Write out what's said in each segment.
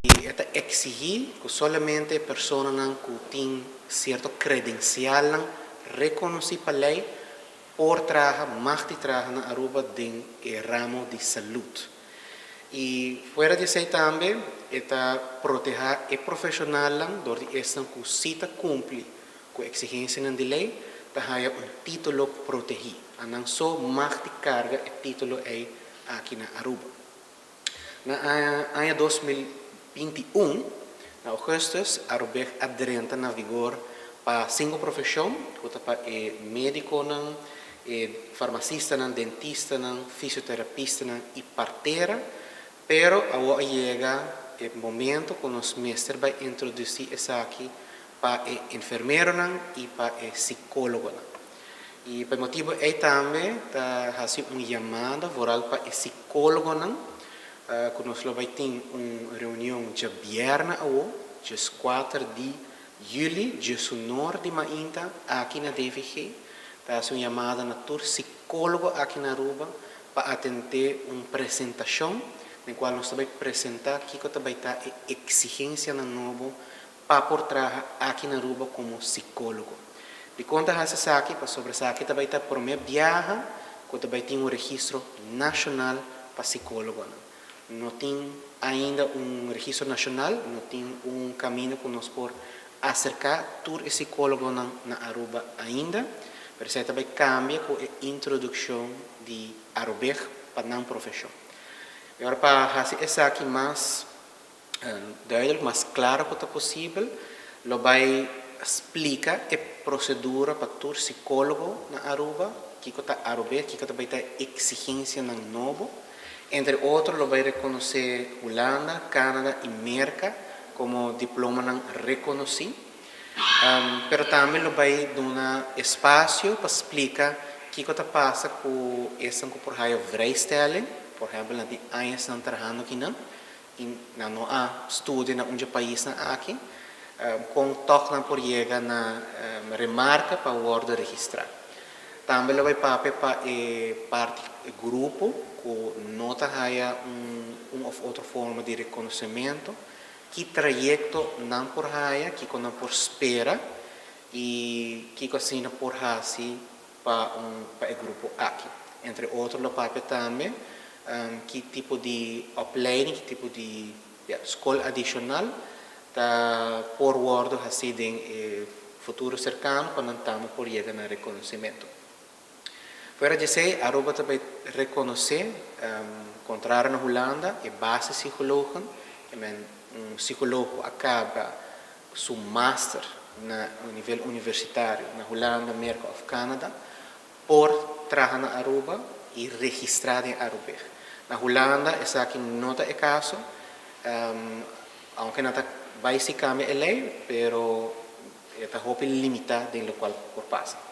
E ta exigi cu solamente personanan cu tin cierto credencialnan reconoci pa ley por traha, mag di traha na Aruba den e ramo di salud. Y fuera di esey tambe e ta proteha e profesionalnan door di esnan cu si ta cumpli cu exigencianan di ley ta haya un titulo protegi. Anan so mag di carga e titulo ey aki na Aruba. Na aña 2021, na augustus, Arubig a drenta na vigor pa cinco profesion, cu ta pa e mediconan, e farmacistanan, dentistanan, fisioterapistanan y partera, pero awo a yega e momento cu nos mester bay introduci esaki pa e enfermeronan y pa e psicologonan. Y pa e motibo ey tambe ta haci un yamada vooral pa e psicologonan, cu nos lo bay tin un reunion djabièrnè awo, 14 di juli, 10'or di mainta, aki na DVG. Ta haci un yamada na tur psicologo aki na Aruba pa atende un presentacion den cual nos ta bay presenta kico ta bay ta e exigencianan nobo pa por traha aki na Aruba como psicologo. Dicon ta haci esaki? Pasobra esaki ta bay ta prome biaha cu ta bay tin un registro nacional pa psicologonan. No tin ainda un registro nacional, no tin un camino cu nos por acerca tur e psicologonan na Aruba ainda, pero esaki ta bay cambia cu e introduccion di Arubig pa nan profesion. Y ora pa haci esaki mas duidelijk, mas claro cu ta posibel, lo bay splica e procedura pa tur psicologo na Aruba, kico ta Arubig, kico ta bay ta exigencianan nobo. Entre otro, lo bay reconoce Hulanda, Canada y Merca como diplomanan reconoci. Pero tambe lo bay duna espacio pa splica kico ta pasa cu esnan cu por haya vrijstelling, por ehempel, nan tin añanan trahando akinan y nan no a studia na un dje paisnan aki, con toch nan por yega na remarca pa wordo registra. Tambe lo bay papia pa e parti, e grupo cu no ta haya un of otro forma di reconocimento, ki trayecto nan por haya, kico nan por spera y kico asina por haci pa e grupo aki. Entre otro, lo papia tambe ki tipo di opleiding, ki tipo di, ja, scol adicional ta por wordo haci den e futuro cercano pa nan tambe por yega na reconocimento. Fuera di esey, Aruba ta bay reconoce, contrario na Hulanda, e basispsychologen, men un psicologo a caba su master na un nivel universitario na Hulanda, Merca of Canada, por traha na Aruba y registra den Arubig. Na Hulanda esaki no ta e caso, aunke nan ta bay si cambia e ley, pero e ta hopi limita den locual por pasa.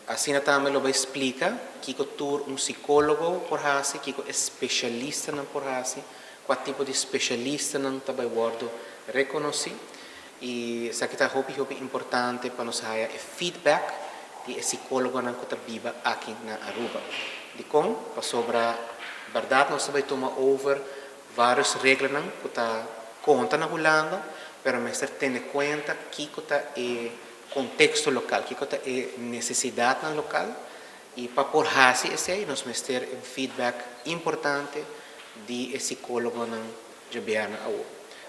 Asina tambe lo bay splica kico tur un psicologo por haci, kico especialistanan por haci, cua tipo di especialistanan ta bay wordo reconoci, y esaki ta hopi hopi importante pa nos haya e feedback di e psicologonan cu ta biba aki na Aruba. Dicon? Pasobra berdad nos ta bay tuma over varios reglanan cu ta conta na Hulanda, pero mester tene cuenta kico ta e contexto local, kico ta e necesidadnan local, y pa por haci esey nos mester un feedback importante di e psicologonan djabièrnè awo.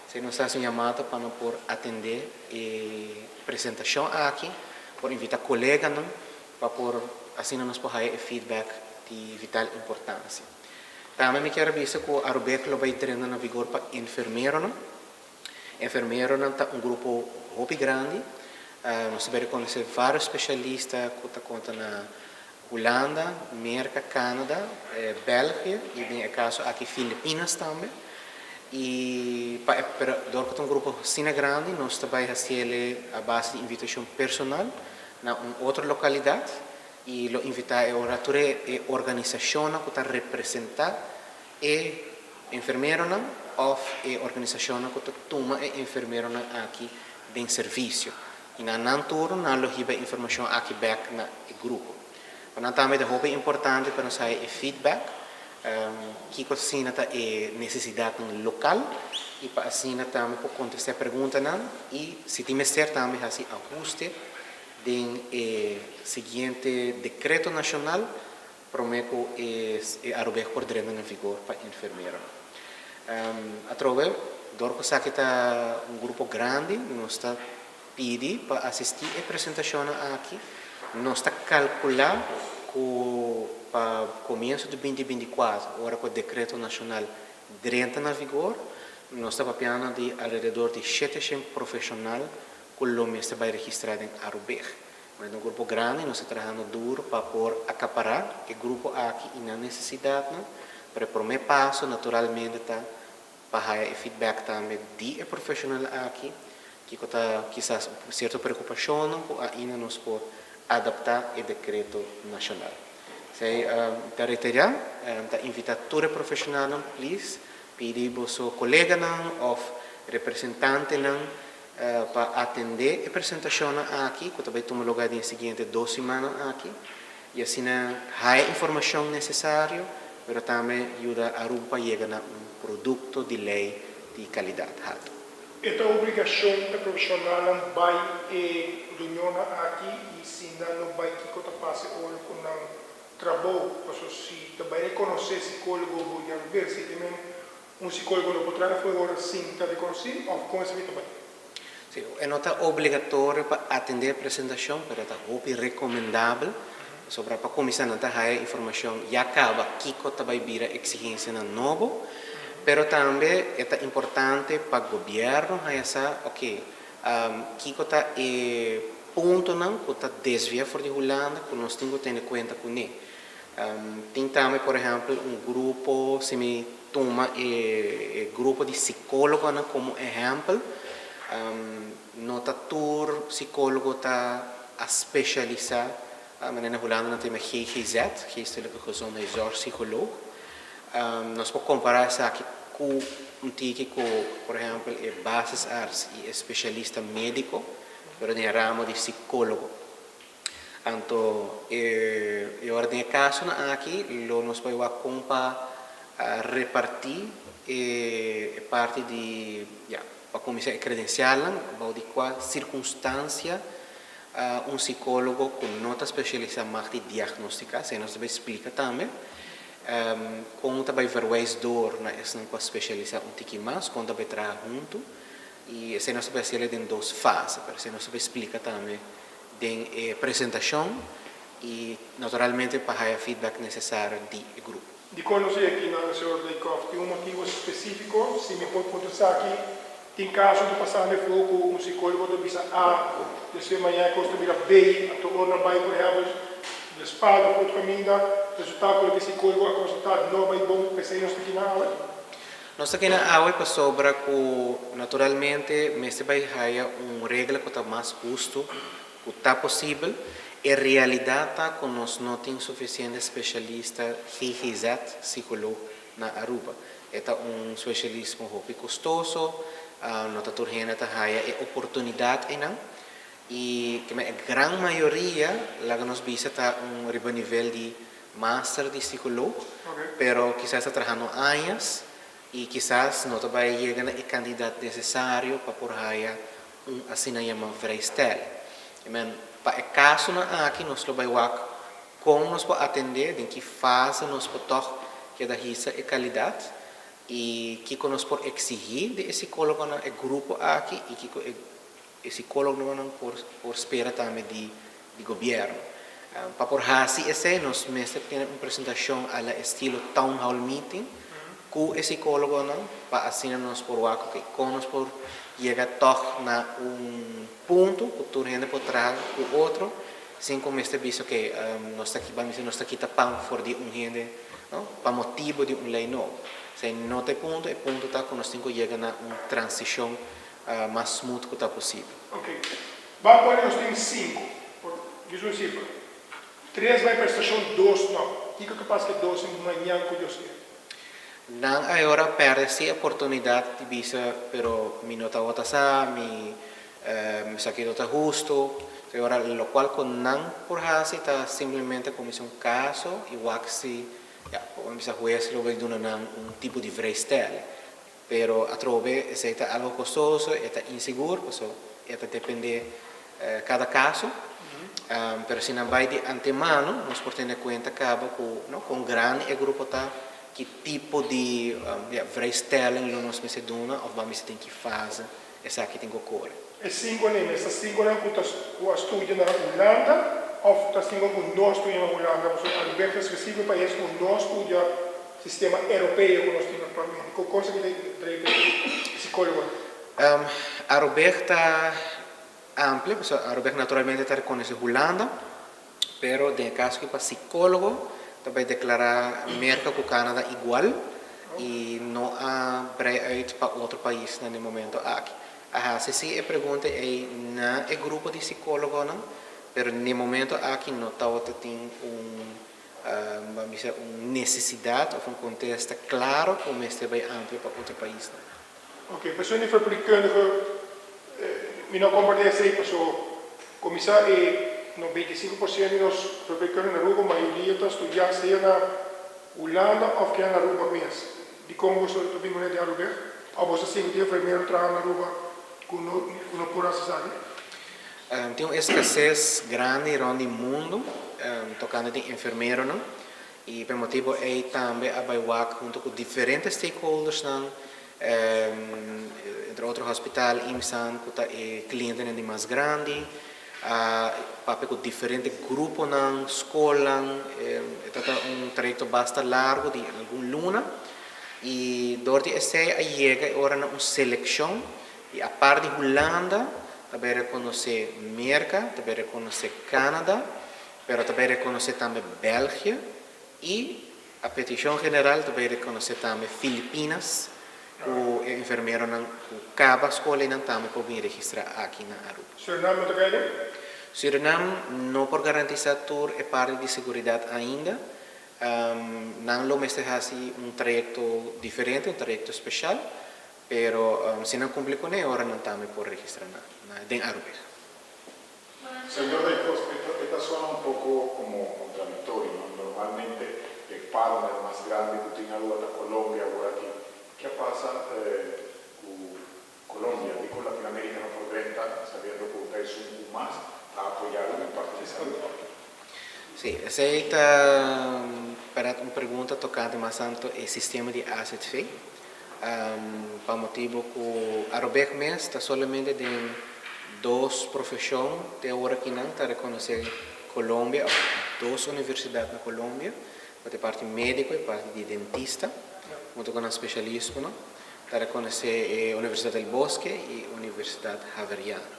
Esey nos ta haci un yamada pa nan por atende e presentacion aki, por invita coleganan pa por asina nos por haya e feedback di vital importancia. Tambe mi kier a bisa cu Arubig lo bay drenta na vigor pa enfermeronan. Enfermeronan ta un grupo hopi grandi. Nos ta bay reconoce varios specialista cu ta conta na Hulanda, Merca, Canada, België y den e caso aki Filipinas tambe. Y pa e, pero door cu ta un grupo asina grandi, nos ta bay haciele a base di invitacion personal na un otro localidad y lo invita e ora tur e organisacionnan cu ta representa e enfermeronan of e organisacionnan cu ta tuma e enfermeronan aki den servicio. Y na nan turno nan lo hiba e informacion aki bek na e grupo. Pa nan tambe ta hopi importante pa nos haya e feedback. Kiko asina ta e nesesidatnan lokal i pa asina tambe por kontestá e preguntanan i si tin mester tambe hasi ahuste den e siguiente dekreto nashonal promé ku e Arubeg por drenta na vigor pa enfermeronan. Atrobe, dor ku esaki ta un grupo grandi, nos ta pidi pa asistí e presentashonnan aki. Nos ta kalkulá ku pa komienso di 2024, ora ku e dekreto nashonal drenta na vigor, nos ta papiando di alrededor di 700 profeshonal ku lo mester bai registrá den Arubeg. Mas ta un grupo grandi, nos ta trahando duro pa por akapará e grupo aki i nan nesesidatnan, pero e promé paso naturalmente ta pa haya e feedback tambe di e profeshonal aki, kiko ta kisas sierto preokupashonnan ku ainda nos por adaptá e dekreto nashonal. Esei ta reiterá, ta invitá tur e profeshonalnan, please pidi boso koleganan òf representantenan pa atendé e presentashonnan aki ku ta bai tuma lugá den e siguiente dos simannan aki i asina haya informashon nesesario pero tambe yuda Aruba pa yega na un produkto di lei di kalidat haltu. E ta obligashon pa e profeshonalnan bai e reunionnan aki i si nan no bai kiko ta pasa e ora ku nan trabou? Pasobra si ta bai rekonosé sikólogo bo di Aruba si te men un sikólogo no por traha for ora sin ta rekonosí òf kon esaki ta bai? Sí, e no ta obligatorio pa atendé e presentashon, pero e ta hopi rekomendabel, pasobra pa kuminsá nan ta haya informashon ya kaba kiko ta bai bira eksigensianan nobo, pero tambe e ta importante pa gobièrnu haya sa, oke, kiko ta e puntonan ku ta desviá for di Hulanda ku nos tin ku tene kuenta kuné. Tin tambe por ehèmpel un grupo, si mi tuma e grupo di sikólogonan komo ehèmpel, no ta tur sikólogo ta a spesialisá, manera na Hulanda nan ta yama GGZ, Geestelijke Gezondheidszorgpsycholoog. Nos por kompará esaki ku un tiki ku por ehèmpel e basisarts i e spesialista médiko, pero den e ramo di sikólogo. Anto e ora den e kasonan aki lo nos bai wak kon pa repartí e parti di, ya, pa kuminsá e kredensialnan, bou di kua sirkunstansia un sikólogo ku no ta spesialisá mag di diagnostiká, esei nos ta bai splika tambe, kon ta bai verwijs door na esnan ku a spesialisá un tiki mas, kon ta bai traha huntu, i esei nos ta bai hasiel den dos fase, pero esei nos ta bai splika tambe den e presentashon i naturalmente pa haya feedback nesesario di e grupo. Dikon nos e aki nan, señor Dijkhoff? Tin un motibu spesífiko? Si mi por puntra esaki, tin kaso di pasando e for ku un sikólogo ta bisa A, despues mañana e kos ta bira B, anto ora nan bai por ehèmpel di espalda òf otro kaminda, resultá ku loke e sikólogo a konstatá no a bai bon, p'esei nos ta aki nan awe? Nos ta kina awe pasobra ku naturalmente mester bai haya un regla ku ta mas hustu ku ta posibel. E realidat ta ku nos no tin sufisiente spesialista GGZ, psikolog, na Aruba. E ta un spesialismo hopi kostoso, no ta tur hende ta haya e oportunidat einan. I e gran mayoria, laga nos bisa, ta un riba nivel di master di psicoloog, pero kisas ta trahando añas y kisas no ta bay yega na e cantidad necesario pa por haya un asina yama vrijstelling. Amen. Pa e casonan aki nos lo bay wak con nos por atende, den ki fase nos por tog keda hisa e calidad y kico nos por exigi di e psicologonan, e grupo aki y kico e E psicólogonan por spera tambe di di gobierno. Pa por haci esey nos mester tene un presentacion a la estilo town hall meeting cu e psicólogonan pa asina nos por wak ok con nos por yega tog na un punto cu tur hende por traha cu otro sin cu mester bisa ok nos ta ban bisa nos ta kita pan for di un hende no pa motibo di un ley nobo. Esey no ta e punto, e punto ta cu nos tin cu yega na un transicion mas smooth ku ta posibel. Ok. Ban pone nos tin sinku. Por djis un sifra. Tres bai pa e stashon, dos no. Kiko ta pasa ku e dos den mañan ku Dios ke? Nan ayora pèrdè si e oportunidat di bisa, pero mi no tabata sa, mi esaki no ta hustu. Ayora lokual ku nan por hasi ta simplemente kuminsá un kaso i wak si. Ya, por bisa hues lo bay duna nan un tipo di vrijstelling. Pero atrobe esey ta algo costoso, e ta insigur, paso e ta depende cada caso. Pero si nan bay di antemano, nos por tene cuenta caba cu, no, con grandi e grupo ta, ki tipo di, ya, vrijstelling lo nos mester duna of ban mester den ki fase esaki tin cu core. E cinconan, esta cinconan cu ta cu a studia na Hulanda of ta cinco cu no a studia na Hulanda? Pasobra Aruba ta specifico pais cu no a studia sistema europeo cu nos tin actualmente. Con cosa ki ta trei pa e psicologonan? Aruba ta amplio, pasobra Aruba naturalmente ta reconoce Hulanda, pero den e caso aki pa psicologo ta bay declara Merca cu Canada igual y no a brei uit pa otro paisnan den momento aki. A haci si e pregunta ey na e grupo di psicologonan, pero den momento aki no tabata tin un, ban bisa, un necesidad of un contesta claro cu mester bay amplio pa otro paisnan. Ok, persoon di verpleegkundige, mi no kompartí esei paso kuminsá e 95% di nos verpleegkundige na Aruba mayoria ta studiá sea na Hulanda òf kia na Aruba mes. Dikon boso ta bin kuné di Aruba? Òf boso ta sinti tin enfermero traha na Aruba ku no ku no por hasi esaki? Tin un eskases grandi rònt di mundu tokante di enfermeronan. I pa e motibu ei tambe a bai wak huntu ku diferente stakeholdersnan, entre otro hospital, IMSAN ku ta e klientenan di mas grandi, a papia ku diferente gruponan, skolnan. E ta ta un trayekto basta largu di algun luna i dor di esei a yega e ora na un selekshon i apart di Hulanda ta bai rekonosé Merka, ta bai rekonosé Canada, Pero ta bay reconoce tambe België y a peticion general ta bay reconoce tambe Filipinas cu e enfermeronan cu caba scol eynan tambe por bin registra aki na Aruba. Surinam no ta cay den? Surinam no por garantisa tur e parti di seguridad ainda. Nan lo mester haci un trayecto diferente, un trayecto special, pero si nan cumpli cune ora nan tambe por registra na den Aruba. Señor Dijkhoff, e ta sona un poco como contradictorio, no? Normalmente e partner mas grandi cu tin Aruba ta Colombia, awor aki ke a pasa cu Colombia? Dicon Latinoamerica no por drenta sabiendo cu ta esun cu mas ta apoya Aruba en parti di salud? Sí, esey ta berdad un pregunta tocante mas tanto e sistema di AZV. Pa motibo cu Arubeg mes ta solamente den dos profesion te awor aki nan ta reconoce Colombia of dos universidad na Colombia, cu ta e parti medico y e parti di dentista, hunto cu nan specialismonan, ta reconoce e Universidad del Bosque y Universidad Javeriana.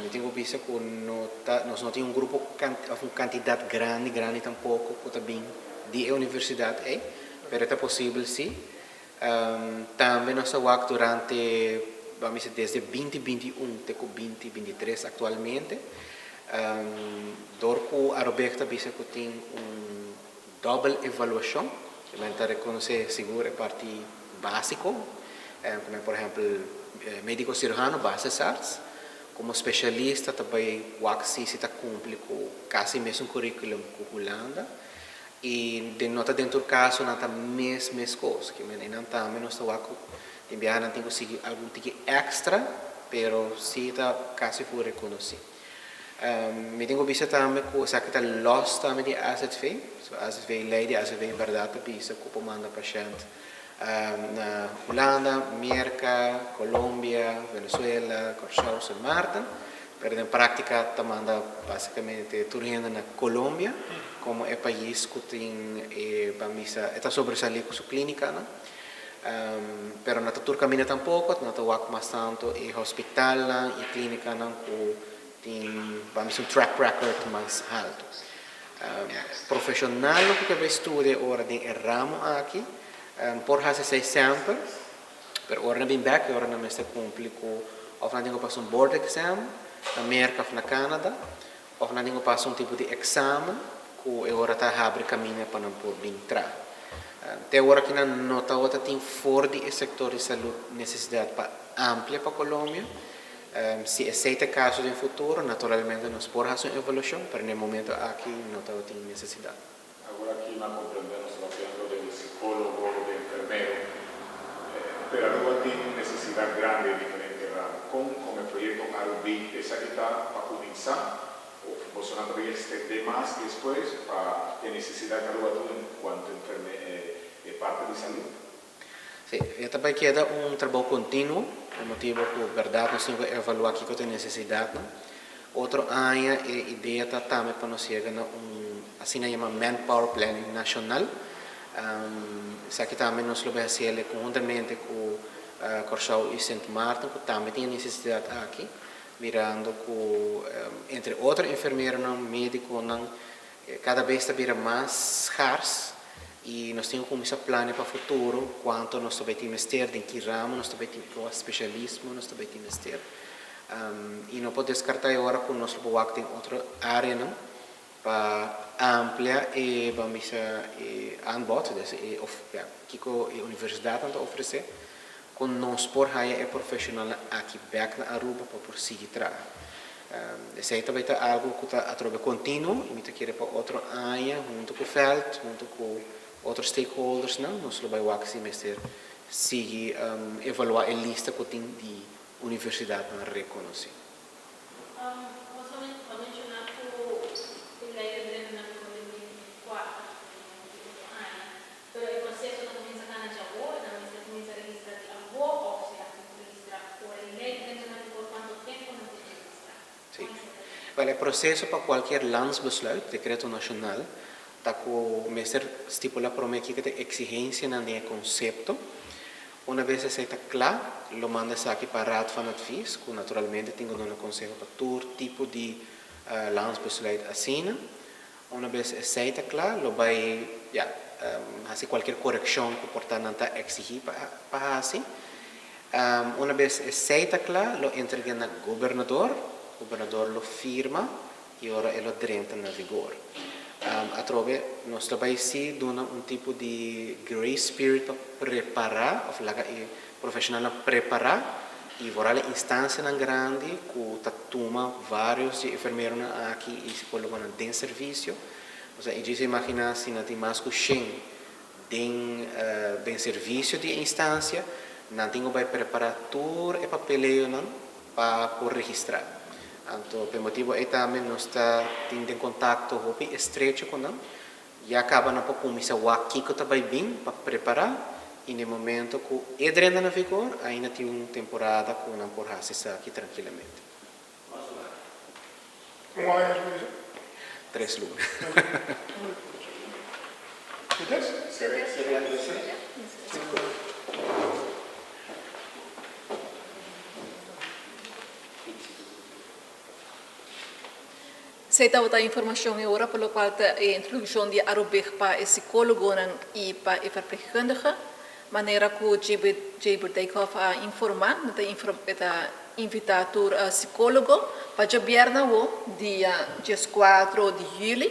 Mi tin cu bisa cu no ta, nos no tin un grupo of un cantidad grandi grandi tampoco cu ta bin di e universidad ey, pero e ta posibel si. Tambe nos a wak durante, ban bisa desde 2021 te cu 2023 actualmente, dor cu Arubeg ta bisa cu tin un dobbel evaluacion, cu men ta reconoce sigur e parti basico, como por ehempel medico cirujano, basisarts, como specialista ta bay wak si si ta cumpli cu casi mesun curriculum cu Hulanda y den no ta den tur caso nan ta mes mes cos, ke men eynan tambe nos ta wak cu tin biaha nan tin cu sigui algun tiki extra pero si ta casi full reconoci. Mi tin cu bisa tambe cu esaki ta los tambe di AZV, so AZV, ley di AZV berdad ta bisa cu por manda pashent na Hulanda, Merca, Colombia, Venezuela, Corsou, Sint Maarten, pero den practica ta manda basicamente tur hende na Colombia como e pais cu tin e ban bisa e ta sobresali cu su clinicanan. Pero no ta tur caminda tampoco, no ta wak mas tanto e hospitalnan y clinicanan cu tin ban bisa un track record mas halto. Profesionalnan cu ke bay studia ora den e ramo aki por haci esey semper, pero ora nan bin bek y ora nan mester cumpli cu of nan tin cu pasa un board exam na Merca of na Canada of nan tin cu pasa un tipo di examen cu e ora ta habri caminda pa nan por bin traha. Te awor aki nan no tabata tin for di e sector di salud necesidad pa amplia pa Colombia. Si esey ta e caso den futuro, naturalmente nos por haci un evaluacion, pero na e momento aki no tabatin necesidad. Awor aki nan comprende nos. psicólogo, de enfermero, pero Aruba tin un necesidad grandi den diferente ramo. Con e proyecto Arubig esaki ta pa cuminsa of boso nan ta bay extende mas despues pa e necesidad cu Aruba tin en cuanto e parti di salud? Sí, e ta bay keda un trabou continuo, pa motibo cu berdad nos tin cu evalua kico ta e necesidadnan. Otro aña e idea ta tambe pa nos yega na un asina yama manpower planning nacional. Esaki tambe nos lo bay haciele conhuntamente cu Corsou y Sint Maarten cu tambe tin e necesidad aki, mirando cu entre otro enfermeronan, mediconan cada bes ta bira mas schaars y nos tin cu cuminsa plania pa futuro cuanto nos ta bay tin mester, den ki ramo nos ta bay tin, cua specialismo nos ta bay tin mester. Y no por descarta e ora cu nos lo por wak den otro areanan pa amplia e, ban bisa, e aanbod, dus e of, ja, kico e universidadnan ta ofrece, cu nos por haya e profesionalnan aki bek na Aruba pa por sigui traha. Esey ta bay ta algo cu ta atrobe continuo y mi ta kere pa otro aña hunto cu veld, hunto cu otro stakeholdersnan, nos lo bay wak si mester sigui evalua e lista cu tin di universidadnan reconoci. Boso a menciona cu e ley ta drenta na vigor den 2024, den otro aña. Pero e proceso ta cuminsa cana djawo, e nan mester cuminsa registra di awo of si nan tin cu registra ora e ley drenta na vigor cuanto tempo nan tin cu registra? Sí. Wel e proceso pa cualkier landsbesluit, decreto nacional, ta cu mester stipula prome kico ta e exigencianan den e concepto. Una bes esey ta cla, lo manda esaki pa Raad van Advies, cu naturalmente tin cu duna conseho pa tur tipo di landsbesluit asina. Una bes esey ta cla, lo bay, ya, haci cualkier coreccion cu por ta nan ta exigi pa haci. Una bes esey ta cla, lo entregue na gobernador, gobernador lo firma y ora e lo drenta na vigor. Atrobe, nos lo bay si duna un tipo di grace period pa prepara of laga e profesionalnan prepara y vooral e instancianan grandi cu ta tuma varios di e enfermeronan aki y psicologonan den servicio. Osea, e djis a imagina si nan tin mas cu shen den den servicio di e instancia, nan tin cu bay prepara tur e papeleonan pa por registra. Anto p'e motibo ei tambe nos ta tin den contacto hopi estrecho cu nan. Ya caba nan por cuminsa wak kico ta bay bin pa prepara y n'e momento cu e drenta na vigor ainda tin un temporada cu nan por haci esaki trankilamente. Un aña su bisa? Tres luna. Esei tabata e informacion e ora pa locual ta e introduccion di Arubig pa e psicologonan y pa e verpleegkundige. Manera cu Jabert Dijkhoff a informa, nan ta e ta invita tur psicologo pa djabièrnè awo, dia dieskuatro di juli,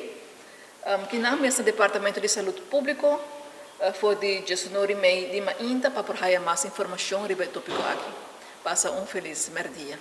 Kinan mes na Departamento di Salud Publico for di diesunor y mei di mainta pa por haya mas informacion riba e topico aki. Pasa un feliz merdia.